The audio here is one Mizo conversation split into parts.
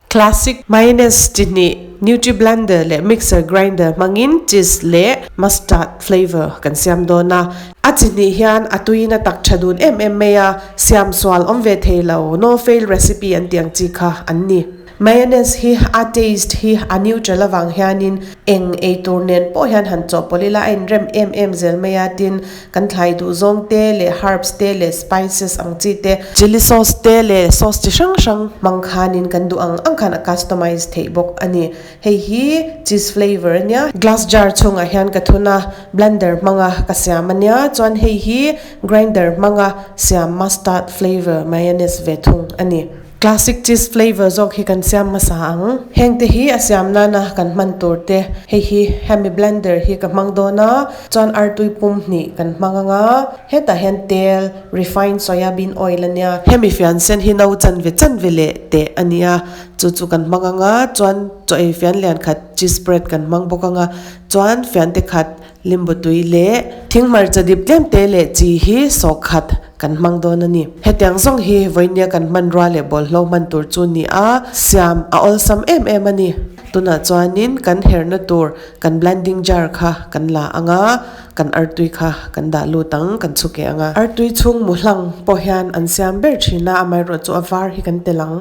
Classic mayonnaise chi hnih, Nutri Blender leh mixer grinder hmangin cheese leh mustard flavour kan siam dawn a. A chi hnih hian a tuiin a tak tha dun em em mai a, siam sual awm ve thei lo, no fail recipe an tih ang chi kha an ni. Mayonnaise hi a taste hi a neutral avang hianin eng eitur nen pawh hian han chawhpawlh ila a inrem em em zel mai a, tin Kan thlai duh zawng te leh herbs te leh spices ang chi te, chilli sauce te leh sauce chi hrang hrang hmang khanin kan duh ang ang khan a customize theih bawk a ni. Hei hi cheese flavour a nia. Glass jar chhungah hian ka thun a, blender hmanga ka siam a nia. Chuan hei hi grinder hmanga siam mustard flavour mayonnaise ve thung a ni. Classic cheese flavour zawk hi kan siam hmasa ang. Heng te hi a siam nana kan hman tur te. Hei hi hemi blender hi ka hmang dawn a, chuan artui pum hnih kan hmang ang a. Hetah hian tel, refined soya bean oil a nia. Hemi fian sen hi no chanve chanve leh teh a nia, chu chu kan hmang ang a, chuan chaw ei fian lian khat cheese spread kan hmang bawk ang a, chuan fian te khat Limbu tui leh thing hmarcha dip tlem te leh chi hi sawk khat kan hmang dawn a ni. Hetiang zawng hi vawinia kan hmanrua leh bawlhlo hman tur chu ni a, siam a awlsam em em a ni. Tunah chuanin kan herna tur kan blending jar kha kan la ang a, kan artui kha kan dah lut ang, kan chhu keh ang a. Artui chhung mu hlang pawh hian an siam ber thin a, amaherawh chu a var hi kan tel ang.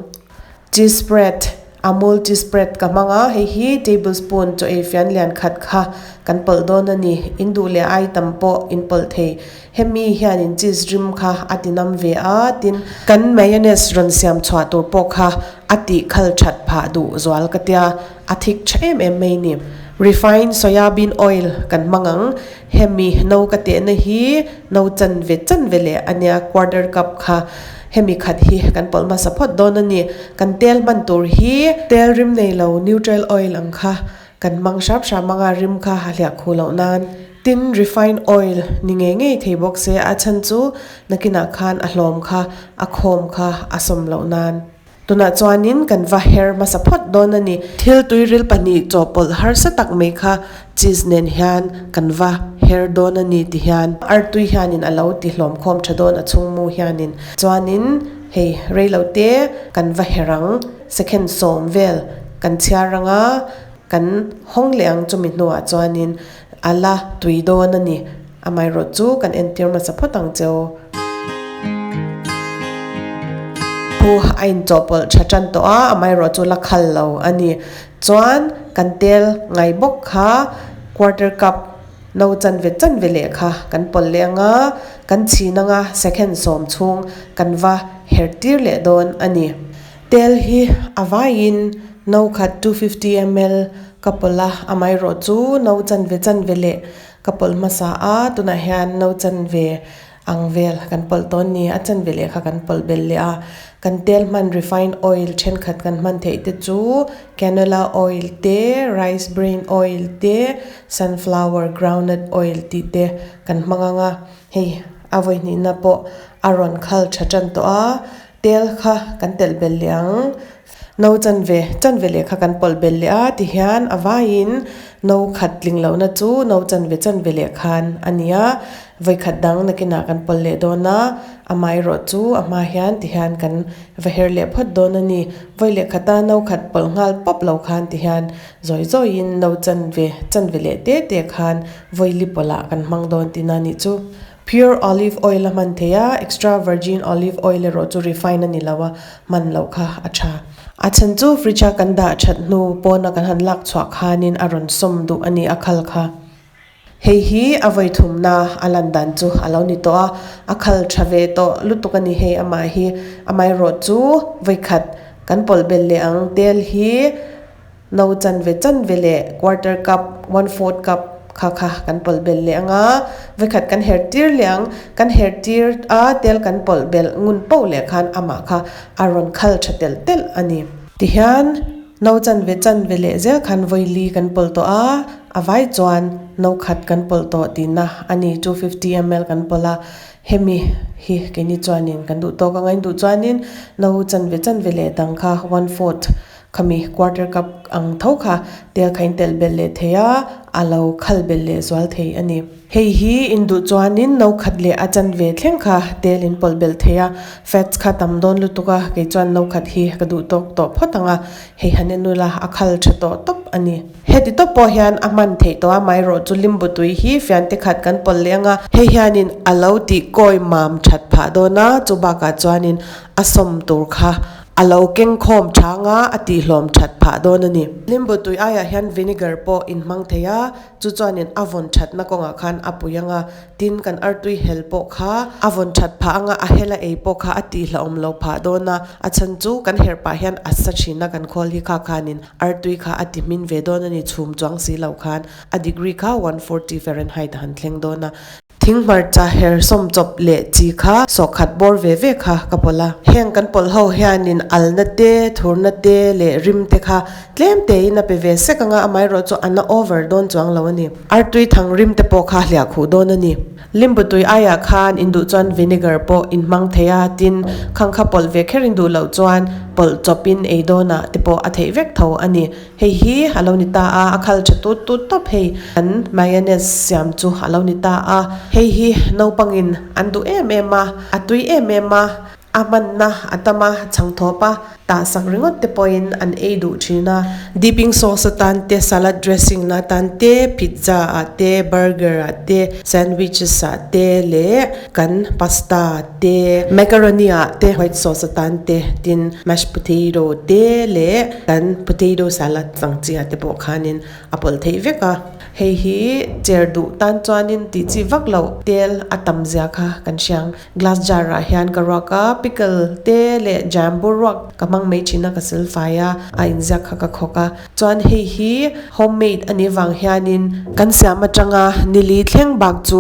Cheese spread, Amul cheese spread ka hmang a, hei hi tablespoon chaw ei fian lian khat kha kan pawlh dawn a ni. In duh leh ai tam pawh in pawlh thei. Hemi hianin cheese rim kha a ti nam ve a, tin kan mayonnaise rawn siam chhuah tur pawh kha a tih khal that phah duh zual ka tia, a thik tha em em mai ni. Refined soya bean oil kan hmang ang, hemi no ka tehna hi no chanve chanve leh a nia quarter cup kha. Hemi khat hi kan pawlh hmasa phawt dawn a ni. Kan tel hman tur hi tel rim nei lo neutral oil ang kha kan hmang hrap hrap hmang a, rim kha ha hliah khuh loh nan. Tin, refined oil ni ngei ngei thei bawk se a chhan chu nakinah khan a hlawm kha a khawm kha a sawm loh nan. Tunah chuanin kan va her hmasa phawt dawn a ni. Thil tuiril pahnih chawhpawlh harsa tak mai kha cheese nen hian kan va her dawn a ni ti hian artui hianin a lo ti hlawm khawm tha dawn a chhungmu hianin. Chuanin hei reilote kan va her ang, second sawm vel kan chhiar ang a, kan hawng leh ang chumi hnuah chuanin a la tui dawn a ni. Amaherawh chu kan entir hmasa phawt ang cheu. Pu a inchawhpawlh tha tan tawh a, amaherawh chu la khal lo a ni. Chuan kan tel ngai bawk kha quarter cup no chanve chanve leh kha kan pawlh leh ang a, kan chhin ang a, second sawm chhung kan va her tir leh dawn a ni. Tel hi a vaiin no khat 250 ml ka pawlh a, amaherawh chu no chanve chanve leh Ka pawlh hmasa a, tunah hian no chanve ang vel kan pawlh tawn ni, a chanve leh kha kan pawlh belh leh a. Kan tel hman refined oil thenkhat kan hman theih te chu canola oil te, rice bran oil te, sunflower groundnut oil tih te kan hmang ang a. Hei a vawi hnihna pawh a rawn khal tha tan tawh a, tel kha kan telh belh leh ang. No chanve, chanve leh kha kan pawlh belh leh a tihian a vaiin no khat tling lohna chu no chanve chanve leh khan a ni a, vawikhat dang nakinah kan pawlh leh dawn a, amaherawh chu a hma hian tihian kan va her leh phawt dawn a ni. Vawi leh khata no khat pawlh nghal pawp lo khan tihian zawi zawiin no chanve, chanve leh te te khan vawi li pawlhah kan hmang dawn tihna a nih chu. Pure olive oil a hman thei a, extra virgin olive oil erawh chu refine a ni lo a, hman loh kha a tha. A chhan chu fridge a kan dah that hnu pawna kan han lak chhuah khanin a rawn sawm duh a ni a khal kha. Hei hi a vawi thumna a lan dan chu a lo ni tawh a, a khal tha ve tawh lutuk a ni hei amah hi. Amaherawh chu vawi khat kan pawlh belh leh ang tel hi. No chanve chanve leh quarter cup, one fourth cup kha kha kan pawlh belh leh ang a, vekhat kan her tir leh ang, kan her tir a tel kan pawlh belh ngun poh leh khan amah kha a rawn khal tha telh telh a ni. Tihian no chanve chanve leh zel khan vawi li kan pawlh tawh a, a vai chuan no khat kan pawlh tawh tihna a ni, 250 ml kan pawlh a, hemi hi keini chuanin kan duh tawk ang a, in duh chuanin no chanve chanve leh dang kha one fourth. Khami quarter cup ang tho kha tel kha in telh belh leh thei a, a lo khal belh leh zual thei a ni. Hei hi in duh chuanin no khat leh a chanve thleng kha tel in pawlh belh thei a, fats kha tam dawn lutuk a, kei chuan no khat hi ka duh tawk tawh phawt ang a, hei han en ula a khal tha tawh tawp a ni. Heti tawp pawh hian a hman theih tawh a, amaherawh chu limbu tui hi fiante khat kan pawlh leh ang a, hei hianin a lo tih kawi mam that phah dawn a, chu bakah chuanin a sawm tur kha A lo keng khawm chang a, a tihlawm that phah dawn a ni. Limbu tui aiah hian vinegar pawh in hmang thei a, chu chuanin a vawn thatna kawngah khan a pui ang a, tin kan artui hel pawh kha a vawn that phah ang a, a hel a ei pawh kha a tihlawm lo phah dawn a, a chhan chu kan herh pah hian a sa thin a, kan khawl hi kha khanin artui kha a ti hmin ve dawn a ni, chhum chuang si lo khan a degree kha 140 Fahrenheit a han thleng dawn a. Thing hmarcha her sawm chawp leh chi kha sawhkhat bawr ve ve kha ka pawlh a. Heng kan pawlh ho hianin alna te, thurna te leh rim te kha tlem tein a pe ve sek anga amaherawh chu a na over dawn chuang lo a ni. Artui thang rim te pawh kha hliah khuh dawn a ni. Limbu tui aiah khan induh chuan vinegar pawh in hmang thei a, tin khang kha pawlh ve kher induh loh chuan pawlh chawpin ei dawnah te pawh a theih vek tho a ni. Hei hi a lo ni ta a, a khal tha tut tut tawp hei. An mayonnaise siam chu a lo ni ta a. Hei hi naupangin an duh em em a, a tui em em a, a hmanna a tam a, chhang thawp a, tah sak ringawt te pawhin an ei duh thin a. Dipping sauce atan te, salad dressing na atan te, pizza ah te, burger ah te, sandwiches ah te leh kan pasta te, macaroni ah te, white sauce atan te, tin mashed potato te leh kan potato salad chang chi ah te pawh khanin a pawlh theih vek a. Hei hi cher duh tan chuanin tih chi vak loh tel a tam zia kha kan hria ang. Glass jar ah hian ka ruak a, pickle te leh jam bur ruak ka hmang mai thin a ka sil fai a, a inziak kha ka khawk a. Chuan hei hi homemade a nih vang hianin kan siam atanga nili thleng bak chu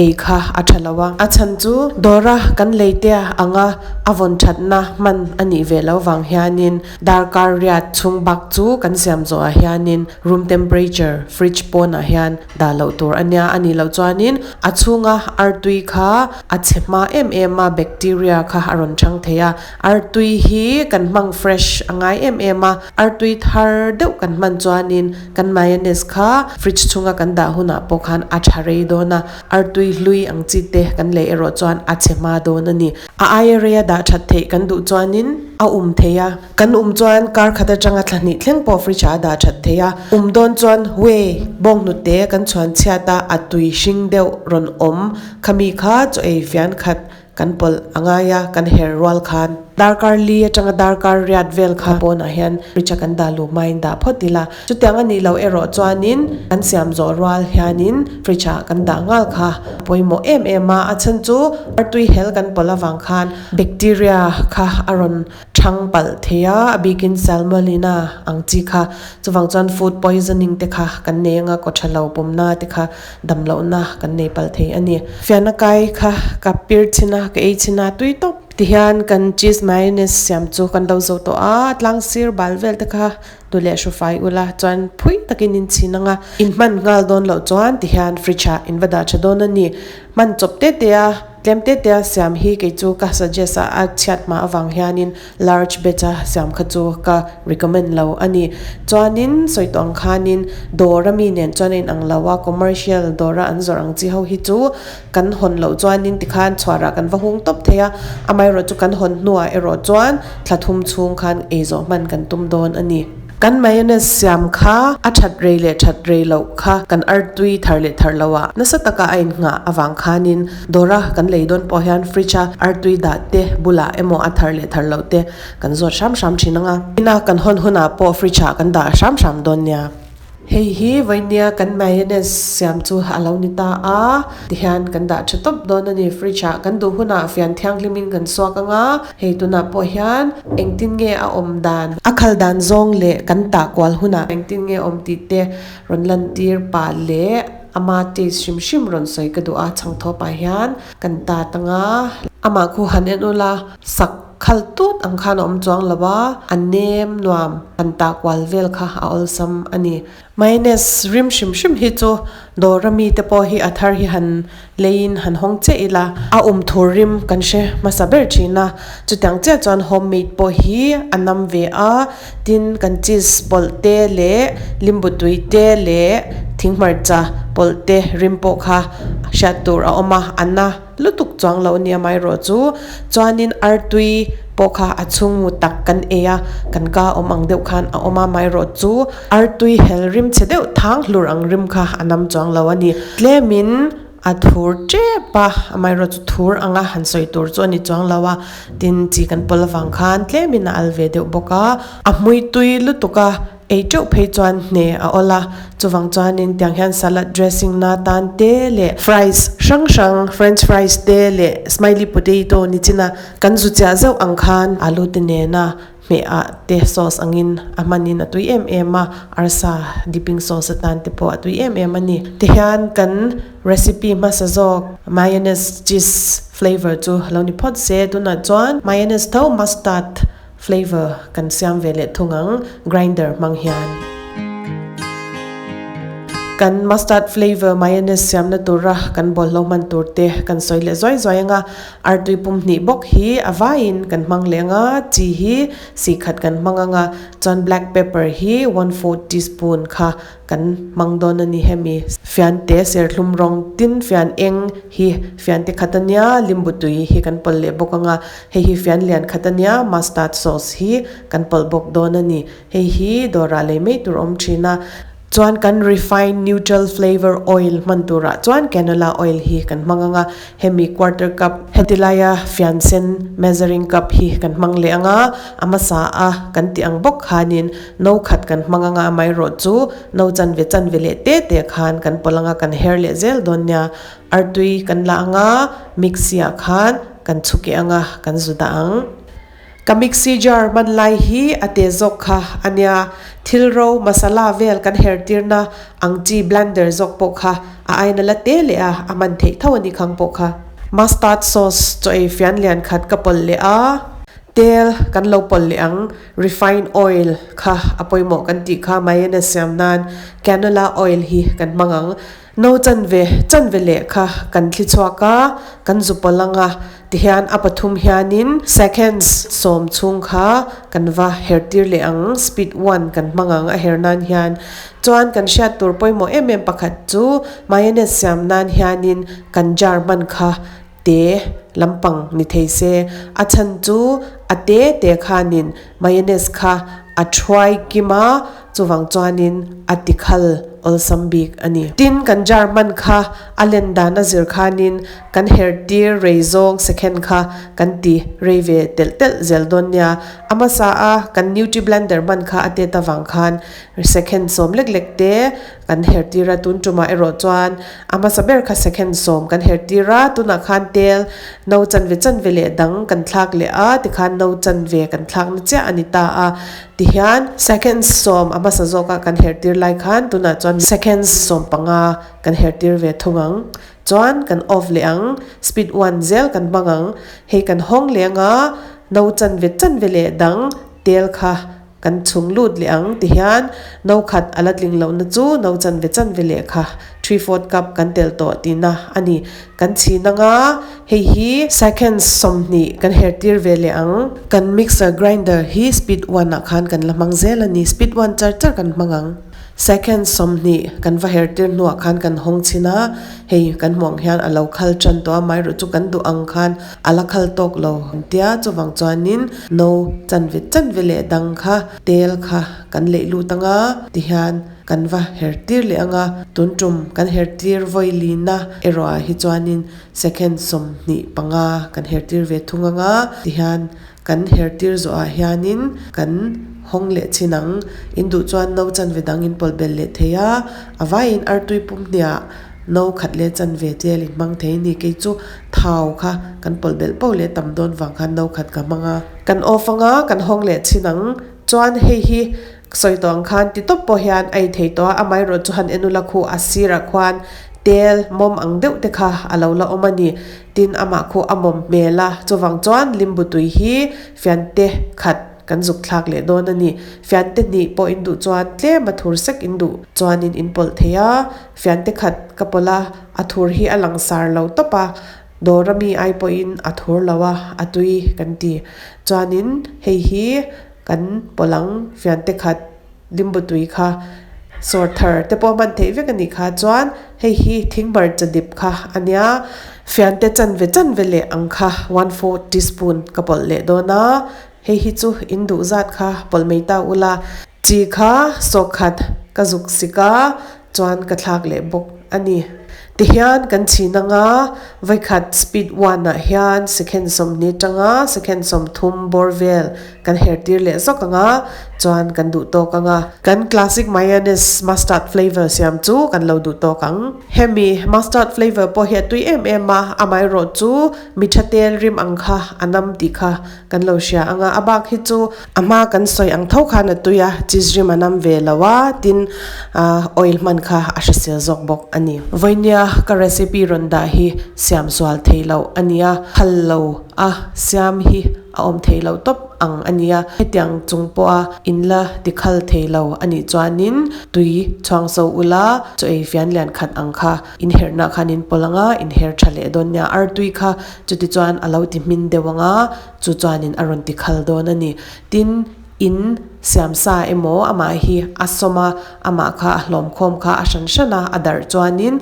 ei kha a tha lo a. A chhan chu dawra kan lei te anga a vawn thatna hman a nih ve lo vang hianin darkar riat chhung bak chu kan siam zawhah hianin room temperature fridge pawnah hian dah loh tur a nia. A nih loh chuanin a chhunga artui kha a chhe hma em em a, bacteria kha a rawn chang thei a. Artui hi kan hmang fresh a ngai em em a, artui thar deuh kan hman chuanin Kan mayonnaise kha fridge chhunga kan dah hunah pawh khan a tha rei dawn a, artui hlui ang chi te kan lei erawh chuan a chhe hma dawn a ni. A aia reia dah that theih kan duh chuanin a um thei a, kan um chuan kar khat atanga thla hnih thleng pawh fridge ah a dah that thei a, um dawn chuan whey bawnghnute kan chhuan chhiat a, a tui hring deuh rawn awm khami kha chaw ei fian khat Kan pawlh a ngai a, kan her rual khan. Darkar li atanga darkar riat vel kha pawnah hian fridge a kan dah luh hmain dah phawt ila. Chutiang a nih loh erawh chuanin kan siam zawh rual hianin fridge ah kan dah nghal kha a pawimawh em em a. A chhan chu artui hel kan pawlh avang khan bacteria kha a rawn thang palh thei a, a bikin salmonella ang chi kha. Chuvang chuan food poisoning te kha kan nei anga kawtha lo pumna te kha dam lohna kan nei palh thei a ni. Fiahna kai kha ka pir chhin a, ka ei chhin a, tui tawp. Tihian kan cheese mayonnaise siam chu kan lo zo tawh a, tlang sir bal vel te kha du leh hru fai ula chuan phui takin in chhin ang a, in hman nghal dawn loh chuan tihian fridge ah in va dah tha dawn a ni. Hman chawp te te a, tlem te te a siam hi kei chu ka suggest a, a chhiat hma avang hianin Large batch a siam kha chu ka recommend lo a ni. Chuanin sawi tawh ang khanin dawr a mi nen chuan a inang lo a, commercial dawra an zawrh ang chi ho hi chu kan hawn loh chuanin tikhan chhuarah kan va hung tawp thei a, amaherawh chu kan hawn hnuah erawh chuan thla thum chhung khan ei zawh hman kan tum dawn a ni. Kan mayonnaise siam kha a that rei leh that rei loh kha kan artui thar leh thar loh ah nasa taka a inngah avang khanin dawra kan lei dawn pawh hian fridge a artui dah te bulah emaw a thar leh thar loh te kan zawt hram hram thin ang a. Ina kan hawn hunah pawh fridge ah kan dah hram hram dawn nia. Hei hi vawinia kan mayonnaise siam chu a lo ni ta a, tihian kan dah tha tawp dawn a ni. Fridge ah kan duh hunah fian thianghlimin kan suak ang a, hei tunah pawh hian engtin nge a awm dan, a khal dan zawng leh kan tah kual hunah engtin nge awm tih te rawn lantir pah leh ama taste hrim hrim rawn sawi ka duh a, chhangthawpah hian kan tat ang a, amah khu han en ula sak. Khal tut ang khan a awm chuang lo a, a nem nuam han tah kual vel kha a awlsam a ni. Mayonnaise rim hrim hrim hi chu dawr ami te pawh hi a thar hi han leiin han hawng chiah ila, a um thur rim kan hre hmasa ber thin a, chutiang chiah chuan homemade pawh hi a nam ve a, tin kan cheese pawlh te leh limbu tui te leh thinghmarcha pawlh te rim pawh kha hriat tur a awm a, a na. Lutuk chuang lo nia amaherawh chu chuanin artui pawh kha a chhungmu tak kan ei a, kan ka awm ang deuh khan a awm a, amaherawh chu artui hel rim chhe deuh thang hlur ang rim kha a nam chuang lo a ni. Tlemin a thur tep a, amaherawh chu thur anga han sawi tur chu a ni chuang lo a, tin chi kan pawl avang khan tlemin a al ve deuh bawk a, a hmui tui lutuk a. Ei teuh phei chuan hne a awl a, chuvang chuanin tiang hian salad dressing na tan te leh fries hrang hrang french fries te leh smiley potato ni chin a kan zu chiah zeuh ang khan alu te nena hmeh ah te sauce angin a hmanin a tui em em a, arsa dipping sauce atan te pawh a tui em em a ni. Tihian kan recipe hmasa zawk mayonnaise cheese flavour chu lo ni phawt se, tunah chuan mayonnaise tho mustard Flavour kan siam ve leh thung ang grinder hmang hian. Kan mustard flavour mayonnaise siamna tura kan bawlhlo hman tur te kan sawi leh zuai zuai anga, artui pum hnih bawk hi a vaiin kan hmang leh anga, chi hi si khat kan hmang anga, chuan black pepper hi one fourth teaspoon kha Kan hmang dawn a ni hemi. Fiante serthlum rawng tin fian eng hi fiante khat a nia, limbu tui hi kan pawlh leh bawk anga, hei hi fian lian khat a nia, mustard sauce hi kan pawlh bawk dawn a ni. Hei hi dawrah lei mai tur awm thin a. Chuan kan refined neutral flavour oil hman turah chuan canola oil hi kan hmang anga, hemi quarter cup heti laia fian sen measuring cup hi kan hmang leh anga, a hmasa a kan tih ang bawk khanin No khat kan hmang anga amaherawh chu no chanve chanve leh te te khan kan pawlh anga kan her leh zel dawn nia. Artui kan la anga mixie ah khan kan chhukeh anga kan zu dah ang. Ka mixie jar hman lai hi a te zawk kha ania, thil ro masala vel kan her tirna ang chi blender zawk pawh kha a aina la te leh a, a hman theih tho a ni khang pawh kha. Mustard sauce chaw ei fian lian khat ka pawlh leh a. Tel kan lo pawlh leh ang, refined oil kha a pawimawh kan tih kha mayonnaise siam nan canola oil hi kan hmang ang. No chanve chanve leh kha kan thli chhuak a, kan zu pawlh ang a, tihian a pathum hianin seconds sawm chhung kha kan va her tir leh ang, speed one kan hmang ang a her nan hian. Chuan kan hriat tur pawimawh em em pakhat chu mayonnaise siam nan hianin kan jar hman kha te lampang ni thei se, a chhan chu a te te khanin mayonnaise kha a thuai kim a, chuvang chuanin a ti khal awlsam bik a ni. Tin, kan jar hman kha a len dan a zir khanin kan her tir rei zawng second kha kan ti rei ve telh telh zel dawn nia. A hmasa a kan nutri blender hman kha a tet avang khan second sawm lek lek te Kan her tir a, tun tumah erawh chuan a hmasa ber kha second sawm kan her tir a, tunah khan tel no chanve chanve leh dang kan thlak leh a, tikhan no chanve kan thlak na chiah a ni ta a, tihian second sawm a hmasa zawkah kan her tir lai khan tunah chuan second sawm panga kan her tir ve thung ang, chuan kan off leh ang, speed one zel kan hmang ang, hei kan hawng leh anga no chanve chanve leh dang tel kha. Kan chhung lut leh ang ti hian no khat a la tling lohna chu no chanve chanve lehkha 3/4 cup kan tel tawh tihna a ni. Kan chhin anga hei hi seconds 20 kan her tir ve leh ang. Kan mixer grinder hi speed one ah khan kan la hmang zel a ni. Speed one char char kan hmang ang. Seconds 20 kan va her tir hnuah khan kan hawng chhin a, hei kan hmuh ang hian a lo khal tan tawh a, amaherawh chu kan duh ang khan a la khal tawk lo an tia, chuvang chuanin no chanve chanve leh dang kha tel kha kan leih lut anga tihian kan va her tir leh anga, tun tum kan her tir vawi lina erawh ah hi chuanin second 25 kan her tir ve thung anga tihian kan her tir zawh ah hianin kan hawng leh chin ang, in duh chuan no chanve dang in pawlh belh leh thei a, a vaiin artui pum hniah No khat leh chanve tel in hmang thei ni kei chu thau kha kan pawlh belh poh leh tam dawn vang khan no khat ka hmang a. Kan off anga kan hawng leh chhin ang chuan hei hi sawi tawh ang khan ti tawp pawh hian a ei thei tawh a, amaherawh chu han en ula khu a sirah khuan Tel mawm ang deuh te kha a lo la awm a ni. Tin, amah khu a mawm hmel a, chuvang chuan limbu tui hi fiante khat kan zuk thlak leh dawn a ni. Fiante hnih pawh in duh chuan tlem a thur sek in duh chuanin in pawlh thei a, fiante khat ka pawlh a, a thur hi a langsar lo tawp a, dawr ami ai pawhin a thur lo a, a tui kan ti. Chuanin hei hi kan pawlh ang fiante khat. Limbu tui kha sawr thar te pawh hman theih vek a nih kha chuan hei hi thingbar cha dip kha a nia fiante chanve chanve leh ang kha 1/4 teaspoon ka pawlh leh dawn a hei hi chu in duh zat kha pawlh mai ta ula chi kha sawkhat ka zuk sik a chuan ka thlak leh bawk a ni. Tihian kan chhin anga vawikhat speed one ah hian second 20 tanga second 30 bawr vel kan her tir leh zawk anga chuan kan duh tawk anga kan classic mayonnaise mustard flavour siam chu kan lo duh tawk ang. Hemi mustard flavour pawh hi a tui em em a, amaherawh chu mitha tel rim ang kha a nam tih kha kan lo hria anga a bak hi chu a hma kan sawi ang tho khan a tui a cheese rim a nam ve lo a tin ah oil hman kha a hrisel zawk bawk a ni. Vawinia ka recipe rawn dah hi siam sual thei loh a nia phal lo a siam hi a awm thei lo tawp ang a nia hetiang chung pawha in la ti khal thei lo a nih chuanin tui chhuang so ula chaw ei fian lian khat ang kha in herhna khan in pawlh anga in her tha leh dawn nia artui kha Chutichuan a lo ti hmin deuh ang a, chu chuanin a rawn ti khal dawn a ni. Tin, in siamsa emaw amah hi a sawm a, amah kha a hlawmkhawm kha a hran hran a, a darh chuanin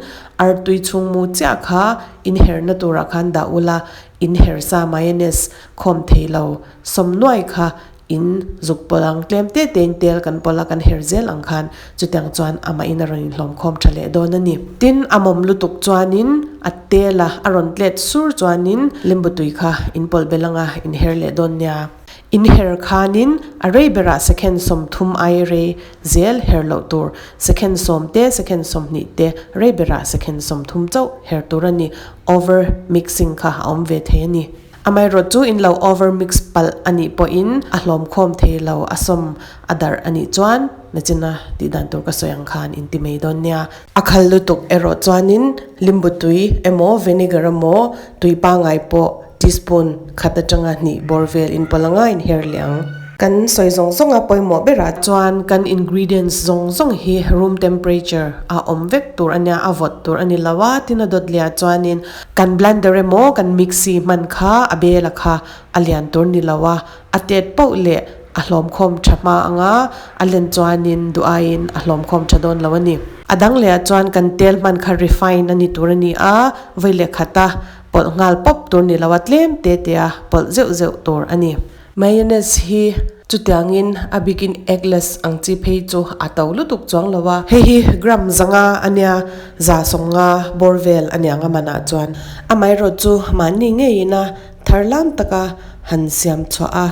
artui chhungmu chiah kha in herna turah khan dah ula, in hersa mayonnaise khawm thei lo sawm nuai kha In zuk pawlh ang, tlem te tein tel kan pawlh a, kan her zel ang khan chutiang chuan amahin a rawn inhlawmkhawm tha leh dawn a ni. Tin, a mawm lutuk chuanin a tel a, a rawn tlet sur chuanin limbu tui kha in pawlh belh anga in her leh dawn nia. In her khanin a rei berah second 30 ai rei zel her loh tur, second 10 te, second 20 te, rei berah second 30 chauh her tur a ni. Over mixing kha a awm ve thei a ni. Amaherawh chu in lo over mix palh a nih pawhin a hlawm khawm thei lo a sawm a darh a nih chuan nachina tih dan tur ka sawi ang khan in ti mai dawn nia. A khal lutuk erawh chuanin limbu tui emaw vinegar emaw tui pangai pawh teaspoon khat atanga hnih bawr vel in pawlh anga in her leh ang. Kan sawi zawng zawng a pawimawh berah chuan kan ingredients zawng zawng hi room temperature a awm vek tur a nia a vawt tur a ni lo a tin a dawt leh ah chuanin Kan blender emaw kan mixie hman kha a bela kha a lian tur ni lo a, a tet poh leh a hlawmkhawm tha hma anga a len chuanin duh aiin a hlawmkhawm tha dawn lo a ni. A dang leh ah chuan kan tel hman kha refine a ni tur a ni a, vawi leh khata pawlh nghal pawp tur ni lo a, tlem te te a pawlh zeuh zeuh tur a ni. Mayonnaise hi chutiangin a bikin eggless ang chi phei chu a to lutuk chuang lo a. Hei hi gram 500 a nia, 150 bawr vel a niang a manah chuan. Amaherawh chu mahni ngeiin a thar lam taka han siam chhuah a,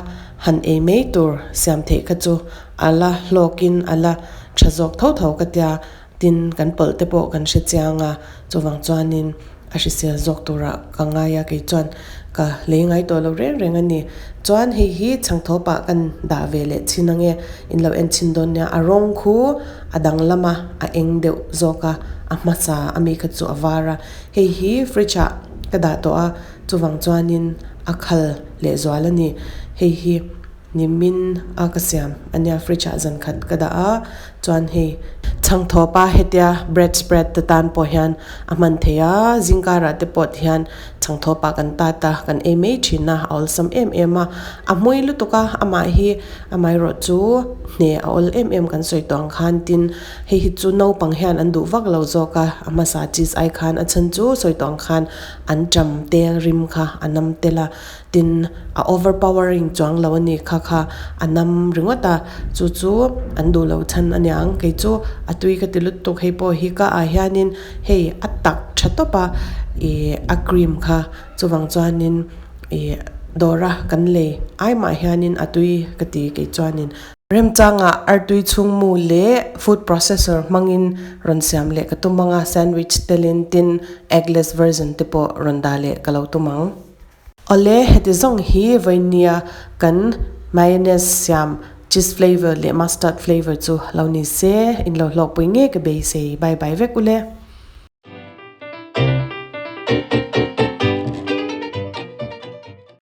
han ei mai tur siam theih kha chu a la hlawkin a la tha zawk tho tho ka tia. Tin, kan pawlh te pawh kan hre chiang a, chuvang chuanin a hrisel zawk turah ka ngai a, kei chuan ka lei ngai tawh lo reng reng a ni. Chuan hei hi chhangthawpah kan dah ve leh chhin ange, in lo en chhin dawn nia, a rawng khu a danglam a, a eng deuh zawk a, a hmasa ami kha chu a var a, hei hi fridge ah ka dah tawh a, chuvang chuanin a khal lehzual a ni, hei hi. Nimin a ka siam ania fridge ah zan khat ka dah a chuan hei chhangthawp a hetia bread spread te tan pawh hian a hman thei a zingkarah te pawh ti hian chhangthawp ah kan tat a kan ei mai thin a a awlsam em em a a hmui lutuk a amah hi amaherawh chu hne a awl em em kan sawi tawh ang khan tin hei hi chu naupang hian an duh vak lo zawk a a hmasa cheese ai khan a chhan chu sawi tawh ang khan an ṭam tel rim kha a nam tel a. Tin, a over powering chuang lo a ni kha kha a nam ringawt a, chu chu an duh lo chhan a niang. Kei chu a tui ka ti lutuk hei pawh hi ka ah hianin hei a tak tha tawp a ih a cream kha chuvang chuanin ih dawra kan lei ai mah hianin a tui ka ti kei chuanin. Remchangah artui chhungmu leh food processor hmangin rawn siam leh ka tum ang a, sandwich telin tin eggless version te pawh rawn dah leh ka lo tum ang. Awle, heti zawng hi vawinia kan mayonnaise siam cheese flavour leh mustard flavour chu lo ni se, in lo hlawkpui nge ka beisei. Bye bye vek ule.